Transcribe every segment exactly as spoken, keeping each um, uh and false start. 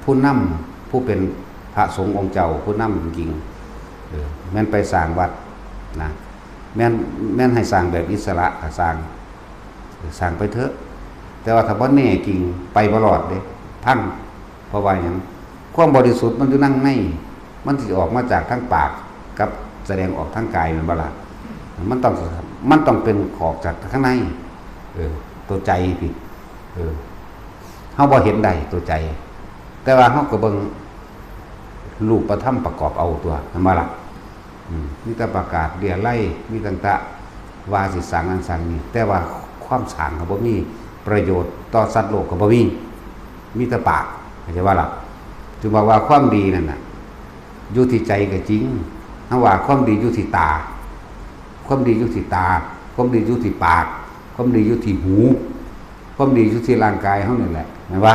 ผู้นำ ผู้เป็นพระสงฆ์องค์เจ้า ผู้นำจริงๆ เออ แม่นไปสร้างวัดนะ แม่น แม่นให้สร้างแบบอิสระก็สร้าง สร้างไปเถอะ แต่ว่าถ้าบ่แน่จริง ไปบ่รอดเด้ พัง เพราะว่าหยัง ความบริสุทธิ์มันอยู่นั่งใน มันสิออกมาจากทางปาก กับแสดงออกทางกาย แม่นบ่ล่ะ มันต้อง มันต้องเป็นออกจากข้างใน เออ ตัวใจพี่ เออ เฮาบ่เห็นได้ตัวใจ แต่ว่าเฮาก็เบิ่งรูปธรรมประกอบเอาตัว แม่นบ่ล่ะ อืม มีแต่ประกาศเรียไล่ มีตั้งแต่ว่าสิสร้างอันสร้างนี้ แต่ว่าความสร้างก็บ่มีประโยชน์ต่อสัตว์โลกก็บ่มี มีแต่ปาก เข้าใจบ่ล่ะ จึงบอกว่าความดีนั่นน่ะ อยู่ที่ใจก็จริง เฮาว่าความดีอยู่ที่ตา ความดีอยู่ที่ตา ความดีอยู่ที่ปาก ความดีอยู่ที่หู ความดีอยู่ที่ร่างกายเฮานี่แหละ แม่นบ่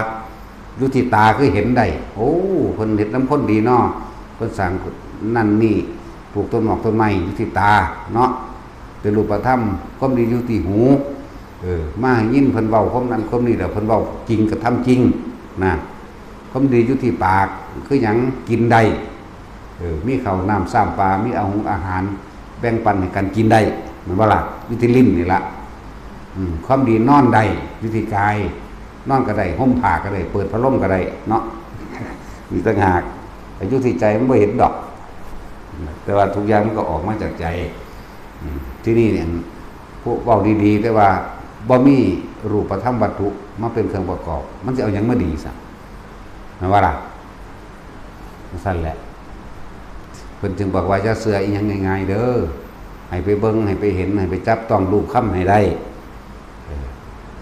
อยู่ที่ตาคือเห็นได้ โอ้ เพิ่นเฮ็ดนำคนดีเนาะ เพิ่นสร้างนั่นนี่ ปลูกต้นหมากต้นไม้อยู่ที่ตาเนาะ เป็นรูปธรรม ความดีอยู่ที่หู เออ มาให้ยินเพิ่นเว้าความนั้นความนี้ แล้วเพิ่นเว้าจริงกระทำจริงนะ ความดีอยู่ที่ปาก คือหยัง กินได้ เออ มีข้าวน้ำซ้ำปลา มีอาหงอาหาร แบ่งปันให้กันกินได้ แม่นบ่ล่ะ อยู่ที่ลิ้นนี่ละ อืม ความดีนอนได้ อยู่ที่กาย นอนก็ได้ ห่มผ้าก็ได้ เปิดพัดลมก็ได้เนาะ มีต่างหาก แต่อยู่ที่ใจมันบ่เห็นดอก แต่ว่าทุกอย่างมันก็ออกมาจากใจ อืม ที่นี่เนี่ย พวกเว้าดีๆ แต่ว่าบ่มีรูปธรรมวัตถุมาเป็นเครื่องประกอบ มันสิเอาหยังมาดีซะ แม่นบ่ล่ะ จั่งซั่นแหละ เพิ่นจึงบอกว่าอย่าเชื่ออีหยังง่ายๆ เด้อ ให้ไปเบิ่ง ให้ไปเห็น ให้ไปจับต้องรูปคำให้ได้ เออ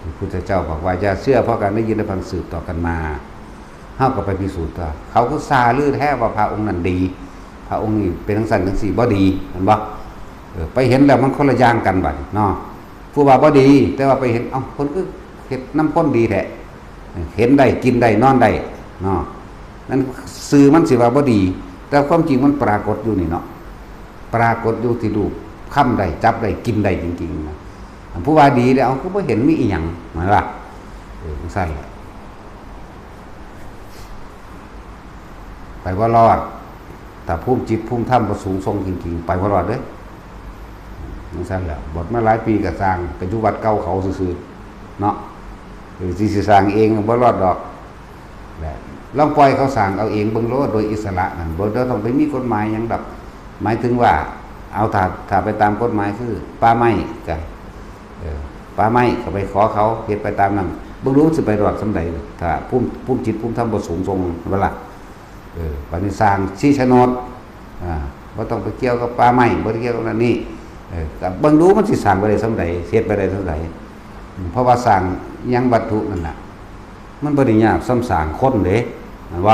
พระพุทธเจ้าบอกว่าอย่าเชื่อเพราะการได้ยินได้ฟังสืบต่อกันมา เฮาก็ไปพิสูจน์ตัว เขาคือซาลือแท้ว่าพระองค์นั้นดี พระองค์นี้เป็นจั่งซั่นจั่งซี้ บ่ดี แม่นบ่ เออ ไปเห็นแล้วมันคนละอย่างกันบัดนี้เนาะ ผู้ว่าบ่ดี แต่ว่าไปเห็น เอ้า คนคือเฮ็ดนำคนดีแท้ เห็นได้ กินได้ นอนได้เนาะ นั่นซื่อมันสิว่าบ่ดี แต่ความจริงมันปรากฏอยู่นี่เนาะ ปรากฏอยู่ที่รูปคำได้ จับได้ กินได้จริงๆ นะ อันผู้ว่าดีแล้ว เอ้า คือบ่เห็นมีอีหยัง แม่นล่ะ เออ จั่งซั่นล่ะ ไปบ่รอด ถ้าภูมิจิตภูมิธรรมบ่สูงส่งจริงๆ ไปบ่รอดเด้ จั่งซั่นแหละ บวชมาหลายปีก็ซ่าง ก็อยู่วัดเก่าเขาซื่อๆ เนาะ เออ สิ สิซ่างเองบ่รอดดอก แหละ ลองปล่อยเขาซ่างเอาเองเบิ่งโลด โดยอิสระนั่น บ่ บ่ต้องไปมีกฎหมายหยังดอก หมายถึงว่า เอา ถ้า ถ้าไปตามกฎหมายคือป่าไม้ก็ เออ ป่าไม้ก็ไปขอเขาเฮ็ดไปตามนั้น เบิ่งดูมันสิไปรอดส่ำใด ถ้าภูมิ ภูมิจิตภูมิธรรมบ่สูงส่ง แม่นบ่ล่ะ เออ บัดนี้ซ่างชี้โฉนด อ่า บ่ต้องไปเกี่ยวกับป่าไม้ บ่ได้เกี่ยวกับนั่นนี่ เออ ก็เบิ่งดูมันสิซ่างไปได้ส่ำใด เฮ็ดไปได้ส่ำใด อืม เพราะว่าซ่างหยังวัตถุนั่นน่ะ มันบ่ได้ยากส่ำซ่างคนเด้ แม่นบ่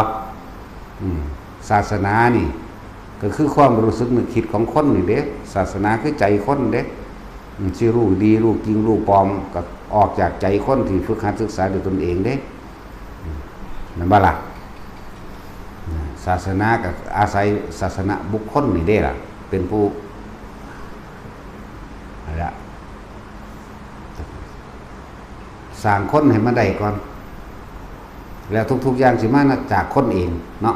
อืม ศาสนานี่ ก็คือความรู้สึกนึกคิดของคนนี่เด้ ศาสนาคือใจคนเด้ อืม สิรู้ดี รู้จริง รู้ปลอม ก็ออกจากใจคนที่ฝึกหัดศึกษาด้วยตนเองเด้ อืม แม่นบ่ล่ะ อืม ศาสนาก็อาศัยศาสนาบุคคลนี่เด้ล่ะ เป็นผู้ นั่นล่ะ ซ่างคนให้มาได้ก่อน แล้วทุกๆอย่างสิมาจากคนเองเนาะ